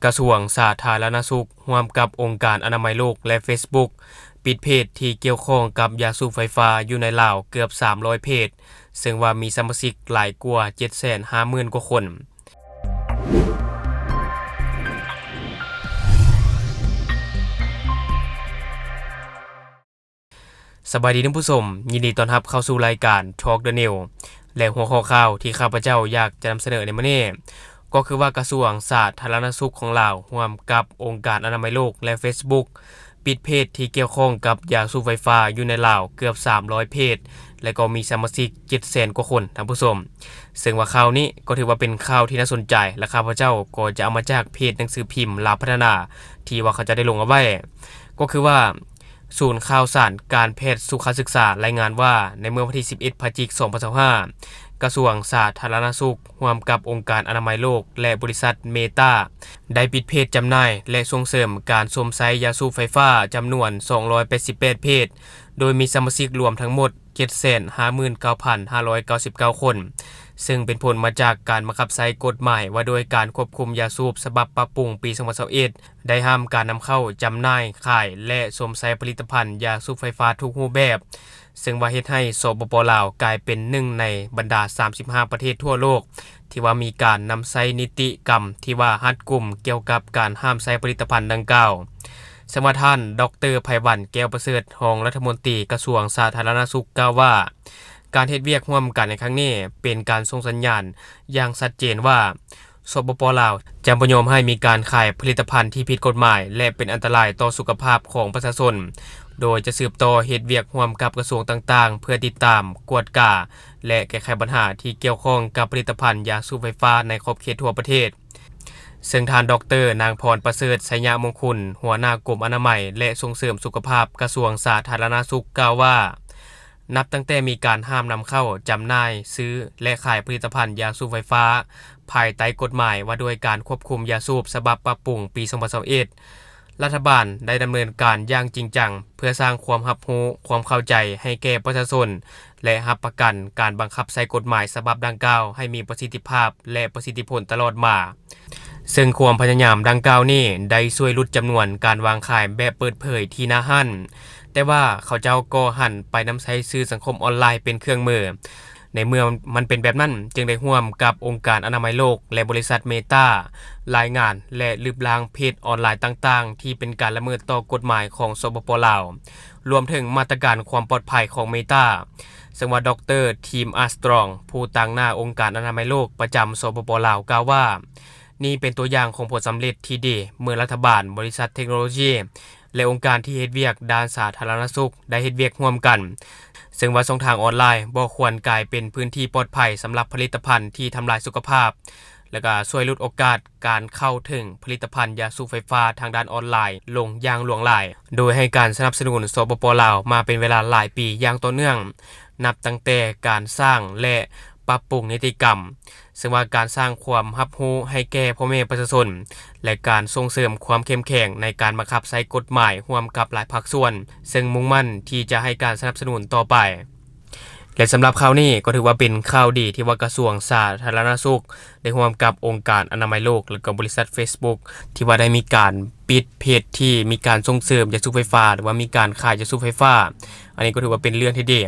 ກະຊວງສາທາລະນະສຸກ ຮ່ວມກັບອົງການອະນາໄມໂລກ ແລະ Facebook ປິດເພຈທີ່ກ່ຽວຂ້ອງກັບຢາສູບໄຟຟ້າຢູ່ໃນລາວເກືອບສາມຮ້ອຍເພຈ, ເຊິ່ງວ່າມີສະມາຊິກຫຼາຍກວ່າເຈັດແສນຫ້າໝື່ນກວ່າຄົນ. ສະບາຍດີທ່ານຜູ້ຊົມ, ຍິນດີຕ້ອນຮັບເຂົ້າສູ່ລາຍການ Talk the News ແລະ ຫົວຂໍ້ຂ່າວທີ່ຂ້າພະເຈົ້າຢາກຈະນຳສະເໜີໃນມື້ນີ້ ກໍຄືວ່າກະຊວງສາທາລະນະສຸກຂອງລາວ ຮ່ວມກັບອົງການອະນາໄມໂລກ ແລະ Facebook ປິດເພຈທີ່ກ່ຽວຂ້ອງກັບຢາສູບໄຟຟ້າຢູ່ໃນລາວເກືອບສາມຮ້ອຍເພຈ ແລະ ກໍມີສະມາຊິກເຈັດແສນກວ່າຄົນ, ທ່ານຜູ້ຊົມ. ເຊິ່ງວ່າຂ່າວນີ້ກໍຖືວ່າເປັນຂ່າວທີ່ໜ້າສົນໃຈ ແລະ ຂ້າພະເຈົ້າກໍຈະເອົາມາຈາກເພຈໜັງສືພິມລາວພັດທະນາ ທີ່ວ່າເຂົາເຈົ້າໄດ້ລົງເອົາໄວ້ ກໍຄືວ່າ ສູນຂ່າວສານການແພດສຸຂະສຶກສາລາຍງານວ່າ ໃນເມື່ອວັນທີສິບເອັດ ພະຈິກ ສອງພັນຊາວຫ້າ ກະຊວງສາທາລະນະສຸກ ຮ່ວມກັບອົງການອະນາໄມໂລກ ແລະ ບໍລິສັດເມຕາ ໄດ້ປິດເພຈຈຳໜ່າຍ ແລະ ສົ່ງເສີມການຊົມໃຊ້ຢາສູບໄຟຟ້າຈຳນວນສອງຮ້ອຍແປດສິບແປດເພຈ, ໂດຍມີສະມາຊິກລວມທັງໝົດເຈັດແສນຫ້າໝື່ນເກົ້າພັນຫ້າຮ້ອຍເກົ້າສິບເກົ້າຄົນ, ເຊິ່ງເປັນຜົນມາຈາກການບັງຄັບໃຊ້ກົດໝາຍວ່າດ້ວຍການຄວບຄຸມຢາສູບ ສະບັບປັບປຸງປີສອງພັນຊາວເອັດ ໄດ້ຫ້າມການນຳເຂົ້າ, ຈຳໜ່າຍ, ຂາຍ ແລະ ຊົມໃຊ້ຜະລິດຕະພັນຢາສູບໄຟຟ້າທຸກຮູບແບບ, ເຊິ່ງວ່າເຮັດໃຫ້ ສປປ ລາວ ກາຍເປັນໜຶ່ງໃນບັນດາສາມສິບຫ້າປະເທດທົ່ວໂລກ ທີ່ວ່າມີການນຳໃຊ້ນິຕິກຳທີ່ວ່າຮັດກຸມກ່ຽວກັບການຫ້າມໃຊ້ຜະລິດຕະພັນດັ່ງກ່າວ. ເຊິ່ງວ່າທ່ານ ດອກເຕີ ໄພວັນ ແກ້ວປະເສີດ ຮອງລັດຖະມົນຕີກະຊວງສາທາລະນະສຸກ ກ່າວວ່າ ການເຮັດວຽກຮ່ວມກັນໃນຄັ້ງນີ້ເປັນການສົ່ງສັນຍານຢ່າງຊັດເຈນວ່າ ສປປ ລາວ ຈະບໍ່ຍອມໃຫ້ມີການຂາຍຜະລິດຕະພັນທີ່ຜິດກົດໝາຍ ແລະ ເປັນອັນຕະລາຍຕໍ່ສຸຂະພາບຂອງປະຊາຊົນ, ໂດຍຈະສືບຕໍ່ເຮັດວຽກຮ່ວມກັບກະຊວງຕ່າງໆ ເພື່ອຕິດຕາມ, ກວດກາ ແລະ ແກ້ໄຂບັນຫາທີ່ກ່ຽວຂ້ອງກັບຜະລິດຕະພັນຢາສູບໄຟຟ້າໃນຂອບເຂດທົ່ວປະເທດ. ເຊິ່ງທ່ານ ດອກເຕີ ນາງພອນປະເສີດ ໄຊຍະມົງຄຸນ ຫົວໜ້າກົມອະນາໄມ ແລະ ສົ່ງເສີມສຸຂະພາບ ກະຊວງສາທາລະນະສຸກ ກ່າວວ່າ ນັບຕັ້ງແຕ່ມີການຫ້າມນຳເຂົ້າ, ຈຳໜ່າຍ, ຊື້ ແລະ ຂາຍຜະລິດຕະພັນຢາສູບໄຟຟ້າ ພາຍໃຕ້ກົດໝາຍວ່າດ້ວຍການຄວບຄຸມຢາສູບ ສະບັບປັບປຸງປີສອງພັນຊາວເອັດ, ລັດຖະບານໄດ້ດຳເນີນການຢ່າງຈິງຈັງ ເພື່ອສ້າງຄວາມຮັບຮູ້, ຄວາມເຂົ້າໃຈໃຫ້ແກ່ປະຊາຊົນ ແລະ ຮັບປະກັນການບັງຄັບໃຊ້ກົດໝາຍສະບັບດັ່ງກ່າວໃຫ້ມີປະສິດທິພາບ ແລະ ປະສິດທິຜົນຕະຫຼອດມາ. ເຊິ່ງຄວາມພະຍາຍາມດັ່ງກ່າວນີ້ໄດ້ຊ່ວຍຫຼຸດຈຳນວນການວາງຂາຍແບບເປີດເຜີຍທີ່ໜ້າຮ້ານ, ແຕ່ວ່າເຂົາເຈົ້າກໍຫັນໄປນຳໃຊ້ສື່ສັງຄົມອອນລາຍເປັນເຄື່ອງມື. ໃນເມື່ອມັນເປັນແບບນັ້ນ, ຈຶ່ງໄດ້ຮ່ວມກັບອົງການອະນາໄມໂລກ ແລະ ບໍລິສັດເມຕາ ລາຍງານ ແລະ ລຶບລ້າງເພຈອອນລາຍຕ່າງໆ ທີ່ເປັນການລະເມີດຕໍ່ກົດໝາຍຂອງ ສປປ ລາວ, ລວມເຖິງມາດຕະການຄວາມປອດໄພຂອງເມຕາ. ເຊິ່ງວ່າ ດອກເຕີ ທີມ ອາສຕຣອງ ຜູ້ຕາງໜ້າອົງການອະນາໄມໂລກປະຈຳ ສປປ ລາວ ກ່າວວ່າ ນີ້ເປັນຕົວຢ່າງຂອງຜົນສຳເລັດທີ່ດີ ເມື່ອລັດຖະບານ, ບໍລິສັດເທັກໂນໂລຢີ ແລະ ອົງການທີ່ເຮັດວຽກດ້ານສາທາລະນະສຸກໄດ້ເຮັດວຽກຮ່ວມກັນ, ເຊິ່ງວ່າຊ່ອງທາງອອນລາຍບໍ່ຄວນກາຍເປັນພື້ນທີ່ປອດໄພສຳລັບຜະລິດຕະພັນທີ່ທຳລາຍສຸຂະພາບ ແລະ ກະຊ່ວຍຫຼຸດໂອກາດການເຂົ້າເຖິງຜະລິດຕະພັນຢາສູບໄຟຟ້າທາງດ້ານອອນລາຍລົງຢ່າງຫຼວງຫຼາຍ, ໂດຍໃຫ້ການສະໜັບສະໜູນ ສປປ ລາວ ມາເປັນເວລາຫຼາຍປີຢ່າງຕໍ່ເນື່ອງ, ນັບຕັ້ງແຕ່ການສ້າງ ແລະ ປັບປຸງນິຕິກຳ, ເຊິ່ງວ່າການສ້າງຄວາມຮັບຮູ້ໃຫ້ແກ່ພໍ່ແມ່ປະຊາຊົນ ແລະ ການສົ່ງເສີມຄວາມເຂັ້ມແຂງໃນການບັງຄັບໃຊ້ກົດໝາຍຮ່ວມກັບຫຼາຍພາກສ່ວນ, ເຊິ່ງມຸ່ງໝັ້ນທີ່ຈະໃຫ້ການສະໜັບສະໜູນຕໍ່ໄປ. ແລະ ສຳລັບຂ່າວນີ້ກໍຖືວ່າເປັນຂ່າວດີທີ່ວ່າກະຊວງສາທາລະນະສຸກໄດ້ຮ່ວມກັບອົງການອະນາໄມໂລກ ແລະ ກໍບໍລິສັດ Facebook ທີ່ວ່າໄດ້ມີການປິດເພຈທີ່ມີການສົ່ງເສີມຢາສູບໄຟຟ້າ ຫຼືວ່າມີການຂາຍຢາສູບໄຟຟ້າ. ອັນນີ້ກໍຖືວ່າເປັນເລື່ອງທີ່ດີ.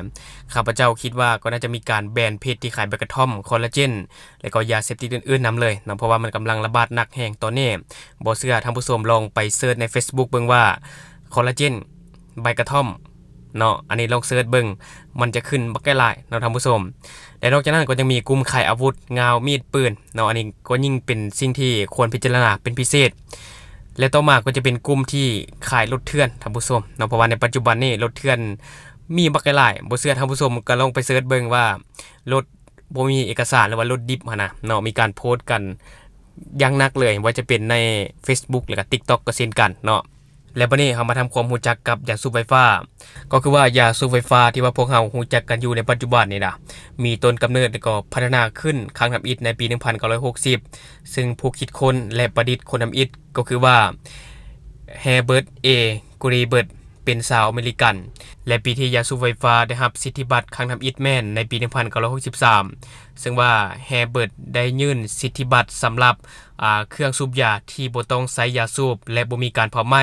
ຂ້າພະເຈົ້າຄິດວ່າກໍໜ້າຈະມີການແບນເພຈທີ່ຂາຍໃບກະທ່ອມ, ຄໍລາເຈນ ແລະ ກໍຢາເສບຕິດອື່ນໆນຳເລີຍເນາະ, ເພາະວ່າມັນກຳລັງລະບາດໜັກແຮງຕອນນີ້. ບໍ່ເຊື່ອທ່ານຜູ້ຊົມລອງໄປເສີດໃນ Facebook ເບິ່ງວ່າ ຄໍລາເຈນ ໃບກະທ່ອມ ເນາະ, ອັນນີ້ລອງເສີດເບິ່ງ ມັນຈະຂຶ້ນບັກຫຼາຍເນາະທ່ານຜູ້ຊົມ. ແລະ ນອກຈາກນັ້ນກໍຍັງມີກຸ່ມຂາຍອາວຸດ, ງາວ, ມີດ, ປືນເນາະ, ອັນນີ້ກໍຍິ່ງເປັນສິ່ງທີ່ຄວນພິຈາລະນາເປັນພິເສດ. ແລະ ຕໍ່ມາກໍຈະເປັນກຸ່ມທີ່ຂາຍລົດເຖື່ອນທ່ານຜູ້ຊົມເນາະ, ເພາະວ່າໃນປັດຈຸບັນນີ້ລົດເຖື່ອນມີບັກຫຼາຍ, ບໍ່ເຊື່ອທ່ານຜູ້ຊົມກໍລອງໄປເສີດເບິ່ງວ່າລົດບໍ່ມີເອກະສານ ຫຼືວ່າລົດດິບຫັ້ນນະເນາະ, ມີການໂພສກັນຢ່າງໜັກເລີຍ, ບໍ່ວ່າຈະເປັນໃນ Facebook ແລະ ກໍ TikTok ກໍເຊັ່ນກັນເນາະ. ແລະ ບັດນີ້ເຮົາມາທຳຄວາມຮູ້ຈັກກັບຢາສູບໄຟຟ້າ. ກໍຄືວ່າຢາສູບໄຟຟ້າທີ່ວ່າພວກເຮົາຮູ້ຈັກກັນຢູ່ໃນປັດຈຸບັນນີ້ນະ ມີຕົ້ນກຳເນີດ ແລະ ກໍພັດທະນາຂຶ້ນຄັ້ງທຳອິດໃນປີໜຶ່ງພັນເກົ້າຮ້ອຍຫົກສິບ ຊຶ່ງຜູ້ຄິດຄົ້ນ ແລະ ປະດິດຄົ້ນທຳອິດກໍຄືວ່າ Herbert A. Gutenberg ເປັນ ປັນຊາວອາເມລິກັນ ແລະ ປີທີ່ຢາສູບໄຟຟ້າໄດ້ຮັບສິດທິບັດຄັ້ງທຳອິດແມ່ນໃນປີໜຶ່ງພັນເກົ້າຮ້ອຍຫົກສິບສາມ ເຊິ່ງວ່າ Herbert ໄດ້ຍື່ນສິດທິບັດສຳລັບ ອາ ເຄື່ອງສູບຢາທີ່ບໍ່ຕ້ອງໃຊ້ຢາສູບ ແລະ ບໍ່ມີການເຜົາໄໝ້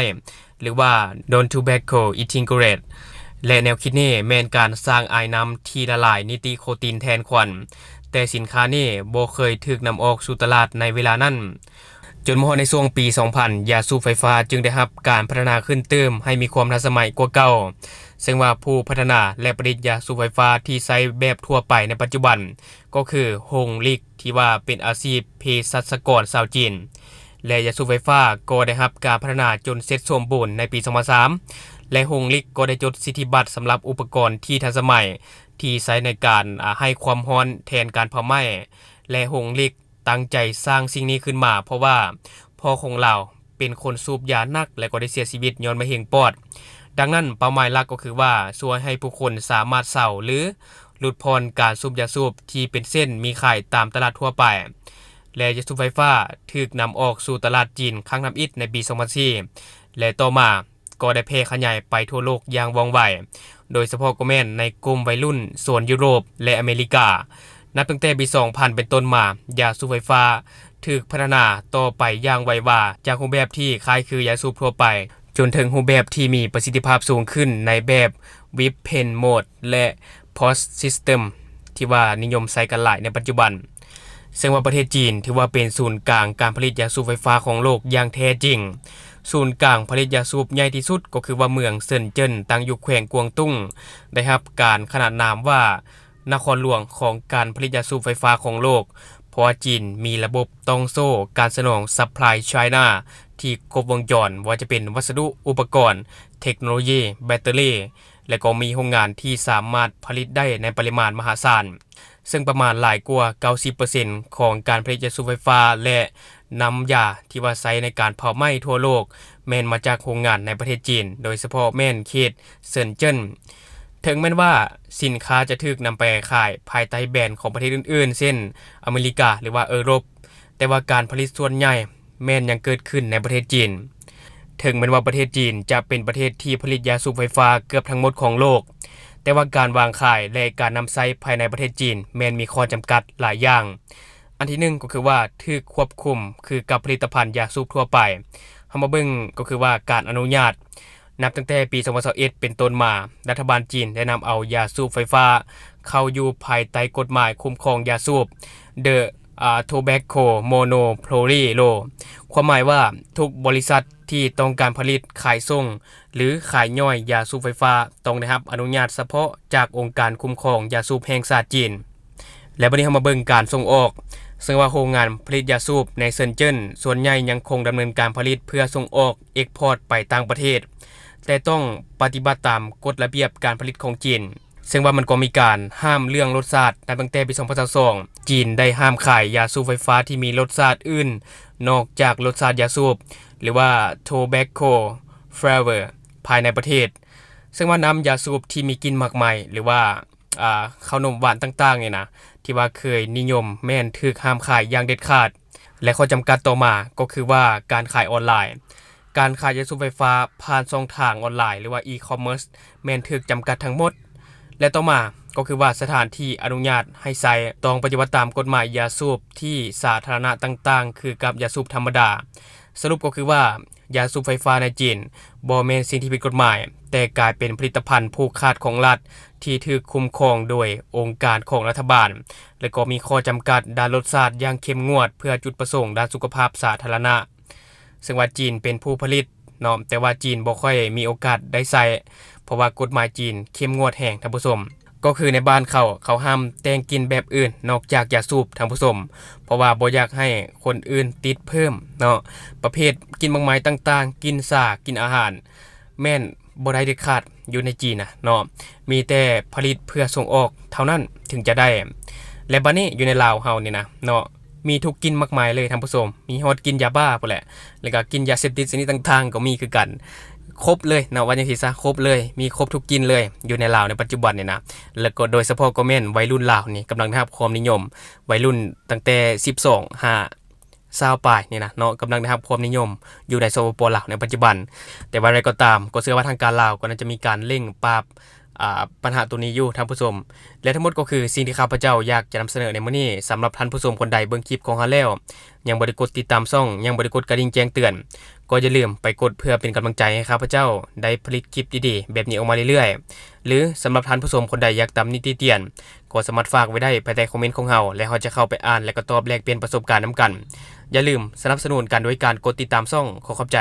ຫຼືວ່າ Non-Tobacco Incinerator ແລະ ແນວຄິດນີ້ແມ່ນການສ້າງອາຍນ້ຳທີ່ລະລາຍນິຕິໂຄຕິນແທນຄວັນ, ແຕ່ສິນຄ້ານີ້ບໍ່ເຄີຍຖືກນຳອອກສູ່ຕະຫຼາດໃນເວລານັ້ນ. ຈົນມາຮອດໃນຊ່ວງປີສອງພັນ ຢາສູບໄຟຟ້າຈຶ່ງໄດ້ຮັບການພັດທະນາຂຶ້ນຕື່ມໃຫ້ມີຄວາມທັນສະໄໝກວ່າເກົ່າ, ເຊິ່ງວ່າຜູ້ພັດທະນາ ແລະ ຜະລິດຢາສູບໄຟຟ້າທີ່ໃຊ້ແບບທົ່ວໄປໃນປັດຈຸບັນ ກໍຄື Hong Li ທີ່ວ່າເປັນອາຊີບເພສັດຊະກອນຊາວຈີນ ແລະ ຢາສູບໄຟຟ້າກໍໄດ້ຮັບການພັດທະນາຈົນເສັດສົມບູນໃນປີສອງພັນສາມ ແລະ Hong Li ກໍໄດ້ຈົດສິດທິບັດສຳລັບອຸປະກອນທີ່ທັນສະໄໝທີ່ໃຊ້ໃນການ ອາ ໃຫ້ຄວາມຮ້ອນແທນການເຜົາໄໝ້ ແລະ Hong Li ຕັ້ງໃຈສ້າງສິ່ງນີ້ຂຶ້ນມາ ເພາະວ່າພໍ່ຂອງລາວເປັນຄົນສູບຢາໜັກ ແລະ ກໍໄດ້ເສຍຊີວິດຍ້ອນມະເຮັງປອດ. ດັ່ງນັ້ນ ເປົ້າໝາຍຫຼັກກໍຄືວ່າຊ່ວຍໃຫ້ຜູ້ຄົນສາມາດເຊົາ ຫຼື ຫຼຸດຜ່ອນການສູບຢາສູບທີ່ເປັນເສັ້ນມີຂາຍຕາມຕະຫຼາດທົ່ວໄປ ແລະ ຢາສູບໄຟຟ້າຖືກນຳອອກສູ່ຕະຫຼາດຈີນຄັ້ງທຳອິດໃນປີສອງພັນສີ່ ແລະ ຕໍ່ມາ ກໍໄດ້ແຜ່ຂະຫຍາຍໄປທົ່ວໂລກຢ່າງວ່ອງໄວ, ໂດຍສະເພາະກໍແມ່ນໃນກຸ່ມໄວລຸ້ນໂຊນຢູໂຣບ ແລະ ອາເມລິກາ. ນັບຕັ້ງແຕ່ປີສອງພັນເປັນຕົ້ນມາ, ຢາສູບໄຟຟ້າຖືກພັດທະນາຕໍ່ໄປຢ່າງໄວວາ, ຈາກຮູບແບບທີ່ຄ້າຍຄືຢາສູບທົ່ວໄປ, ຈົນເຖິງຮູບແບບທີ່ມີປະສິດທິພາບສູງຂຶ້ນໃນແບບ Whip Pen Mode ແລະ Pouch System ທີ່ວ່ານິຍົມໃຊ້ກັນຫຼາຍໃນປັດຈຸບັນ. ເຊິ່ງວ່າປະເທດຈີນຖືວ່າເປັນສູນກາງການຜະລິດຢາສູບໄຟຟ້າຂອງໂລກຢ່າງແທ້ຈິງ. ສູນກາງຜະລິດຢາສູບໃຫຍ່ທີ່ສຸດກໍຄືວ່າເມືອງເຊິນເຈິນ ຕັ້ງຢູ່ແຂວງກວາງຕຸ້ງ ໄດ້ຮັບການຂນານນາມວ່ານະຄອນຫຼວງຂອງການຜະລິດຢາສູບໄຟຟ້າຂອງໂລກ, ເພາະວ່າຈີນມີລະບົບຕ່ອງໂສ້ການສະໜອງ Supply China ທີ່ຄົບວົງຈອນ, ບໍ່ວ່າຈະເປັນວັດສະດຸ, ອຸປະກອນ, ເທັກໂນໂລຢີ, ແບັດເຕີຣີ ແລະ ກໍມີໂຮງງານທີ່ສາມາດຜະລິດໄດ້ໃນປະລິມານມະຫາສານ. ເຊິ່ງປະມານຫຼາຍກວ່າເກົ້າສິບເປີເຊັນຂອງການຜະລິດຢາສູບໄຟຟ້າ ແລະ ນ້ຳຢາທີ່ວ່າໃຊ້ໃນການເຜົາໄໝ້ທົ່ວໂລກ ແມ່ນມາຈາກໂຮງງານໃນປະເທດຈີນ, ໂດຍສະເພາະແມ່ນເຂດເຊິນເຈິນ. ເຖິງແມ່ນວ່າສິນຄ້າຈະຖືກນຳໄປຂາຍພາຍໃຕ້ແບຣນຂອງປະເທດອື່ນໆ ເຊັ່ນ ອາເມລິກາ ຫຼືວ່າເອີຣົບ, ແຕ່ວ່າການຜະລິດສ່ວນໃຫຍ່ ແມ່ນຍັງເກີດຂຶ້ນໃນປະເທດຈີນ. ເຖິງແມ່ນວ່າປະເທດຈີນຈະເປັນປະເທດທີ່ຜະລິດຢາສູບໄຟຟ້າເກືອບທັງໝົດຂອງໂລກ, ແຕ່ວ່າການວາງຂາຍ ແລະ ການນຳໃຊ້ພາຍໃນປະເທດຈີນແມ່ນມີຂໍ້ຈຳກັດຫຼາຍຢ່າງ. ອັນທີໜຶ່ງກໍຄືວ່າຖືກຄວບຄຸມຄືກັບຜະລິດຕະພັນຢາສູບທົ່ວ ໄປ. ເຮົາມາເບິ່ງກໍຄືວ່າການອະນຸຍາດ. ນັບຕັ້ງແຕ່ປີສອງພັນຊາວເອັດເປັນຕົ້ນມາ, ລັດຖະບານຈີນໄດ້ນຳເອົາຢາສູບໄຟຟ້າເຂົ້າຢູ່ພາຍໃຕ້ກົດໝາຍຄຸ້ມຄອງຢາສູບ The ອາ Tobacco Monopoly Law. ຄວາມໝາຍວ່າທຸກບໍລິສັດທີ່ຕ້ອງການຜະລິດ, ຂາຍສົ່ງ ຫຼື ຂາຍຍ່ອຍຢາສູບໄຟຟ້າ ຕ້ອງໄດ້ຮັບອະນຸຍາດສະເພາະຈາກອົງການຄຸ້ມຄອງຢາສູບແຫ່ງຊາດຈີນ. ແລະ ບັດນີ້ເຮົາມາເບິ່ງການສົ່ງອອກ, ເຊິ່ງວ່າໂຮງງານຜະລິດຢາສູບໃນເຊິນເຈິນ ສ່ວນໃຫຍ່ຍັງຄົງດຳເນີນການຜະລິດເພື່ອສົ່ງອອກ export ໄປຕ່າງປະເທດ, ແຕ່ຕ້ອງປະຕິບັດຕາມກົດລະບຽບການຜະລິດຂອງຈີນ. ເຊິ່ງວ່າມັນກໍມີການຫ້າມເລື່ອງລົດຊາດ. ນັບຕັ້ງແຕ່ປີສອງພັນຊາວສອງ ຈີນໄດ້ຫ້າມຂາຍຢາສູບໄຟຟ້າທີ່ມີລົດຊາດອື່ນນອກຈາກລົດຊາດຢາສູບ ຫຼືວ່າ tobacco flavor ພາຍໃນປະເທດ. ເຊິ່ງວ່ານ້ຳຢາສູບທີ່ມີກິ່ນໝາກໄມ້ ຫຼືວ່າ ອາ ເຂົ້າໜົມຫວານຕ່າງໆນີ້ນະ ທີ່ວ່າເຄີຍນິຍົມແມ່ນຖືກຫ້າມຂາຍຢ່າງເດັດຂາດ. ແລະ ຂໍ້ຈຳກັດຕໍ່ມາກໍຄືວ່າການຂາຍອອນລາຍ. ການຂາຍຢາສູບໄຟຟ້າຜ່ານຊ່ອງທາງອອນລາຍ ຫຼືວ່າ e-commerce ແມ່ນຖືກຈຳກັດທັງໝົດ. ແລະ ຕໍ່ມາກໍຄືວ່າສະຖານທີ່ອະນຸຍາດໃຫ້ໃຊ້ ຕ້ອງປະຕິບັດຕາມກົດໝາຍຢາສູບທີ່ສາທາລະນະຕ່າງໆ ຄືກັບຢາສູບທຳມະດາ. ສະຫຼຸບກໍຄືວ່າ ຢາສູບໄຟຟ້າໃນຈີນບໍ່ແມ່ນສິ່ງທີ່ຜິດກົດໝາຍ, ແຕ່ກາຍເປັນຜະລິດຕະພັນຜູກຂາດຂອງລັດທີ່ຖືກຄຸ້ມຄອງໂດຍອົງການຂອງລັດຖະບານ ແລະ ກໍມີຂໍ້ຈຳກັດດ້ານລົດຊາດຢ່າງເຂັ້ມງວດ ເພື່ອຈຸດປະສົງດ້ານສຸຂະພາບສາທາລະນະ. ເຊິ່ງວ່າຈີນເປັນຜູ້ຜະລິດເນາະ, ແຕ່ວ່າຈີນບໍ່ຄ່ອຍມີໂອກາດໄດ້ໃຊ້ ເພາະວ່າກົດໝາຍຈີນເຂັ້ມງວດແຮງ, ທ່ານຜູ້ຊົມ. ກໍຄືໃນບ້ານເຂົາ, ເຂົາຫ້າມແຕ່ງກິ່ນແບບອື່ນນອກຈາກຢາສູບ, ທ່ານຜູ້ຊົມ, ເພາະວ່າບໍ່ຢາກໃຫ້ຄົນອື່ນຕິດເພີ່ມເນາະ. ປະເພດກິ່ນໝາກໄມ້ຕ່າງໆ, ກິ່ນສາ, ກິ່ນອາຫານ, ແມ່ນບໍ່ໄດ້ເດັດຂາດຢູ່ໃນຈີນນະເນາະ, ມີແຕ່ຜະລິດເພື່ອສົ່ງອອກເທົ່ານັ້ນເຖິງຈະໄດ້. ແລະ ບັດນີ້ຢູ່ໃນລາວເຮົານີ້ນະເນາະ, ມີທຸກກິ່ນໝາກໄມ້ເລີຍ ທ່ານຜູ້ຊົມ, ມີຮອດກິ່ນຢາບ້າພຸ້ນແຫຼະ, ແລ້ວກໍກິ່ນຢາເສບຕິດຊະນິດຕ່າງໆກໍມີຄືກັນ. ຄົບເລີຍເນາະ, ວ່າຈັ່ງຊີ້ຊະ, ຄົບເລີຍ, ມີຄົບທຸກກິ່ນເລີຍ ຢູ່ໃນລາວໃນປັດຈຸບັນນີ້ນະ. ແລ້ວກໍໂດຍສະເພາະກໍແມ່ນໄວລຸ້ນລາວນີ້ກຳລັງໄດ້ຮັບຄວາມນິຍົມ, ໄວລຸ້ນຕັ້ງແຕ່ສິບສອງຫາ ຊາວປາຍນີ້ນະເນາະ ກຳລັງໄດ້ຮັບຄວາມນິຍົມຢູ່ໃນ ສປປ ລາວ ໃນປັດຈຸບັນ. ແຕ່ວ່າໃດກໍຕາມ ກໍເຊື່ອວ່າທາງການລາວກໍໜ້າຈະມີການເລັ່ງປາບ ອ່າ ບັນຫາໂຕນີ້ຢູ່ທ່ານຜູ້ຊົມ. ແລະ ທັງໝົດກໍຄືສິ່ງທີ່ຂ້າພະເຈົ້າຢາກຈະນຳສະເໜີໃນມື້ນີ້. ສຳລັບທ່ານຜູ້ຊົມຄົນໃດເບິ່ງຄລິບຂອງເຮົາແລ້ວ ຍັງບໍ່ໄດ້ກົດຕິດຕາມຊ່ອງ ຍັງບໍ່ໄດ້ກົດກະດິ່ງແຈ້ງເຕືອນ ກໍຢ່າລືມໄປກົດເພື່ອເປັນກຳລັງໃຈໃຫ້ຂ້າພະເຈົ້າໄດ້ຜະລິດຄລິບດີໆແບບນີ້ອອກມາເລື້ອຍໆ. ຫຼື ສຳລັບທ່ານຜູ້ຊົມຄົນໃດຢາກຕຳໜິຕິຕຽນ ກໍສາມາດຝາກໄວ້ໄດ້ພາຍໃຕ້ຄອມເມັນຂອງເຮົາ ແລະ ເຮົາຈະເຂົ້າໄປອ່ານ ແລະ ກໍຕອບແລກປ່ຽນປະສົບການນຳກັນ. ຢ່າລືມສະໜັບສະໜູນກັນໂດຍການກົດຕິດຕາມຊ່ອງ. ຂໍຂອບໃຈ.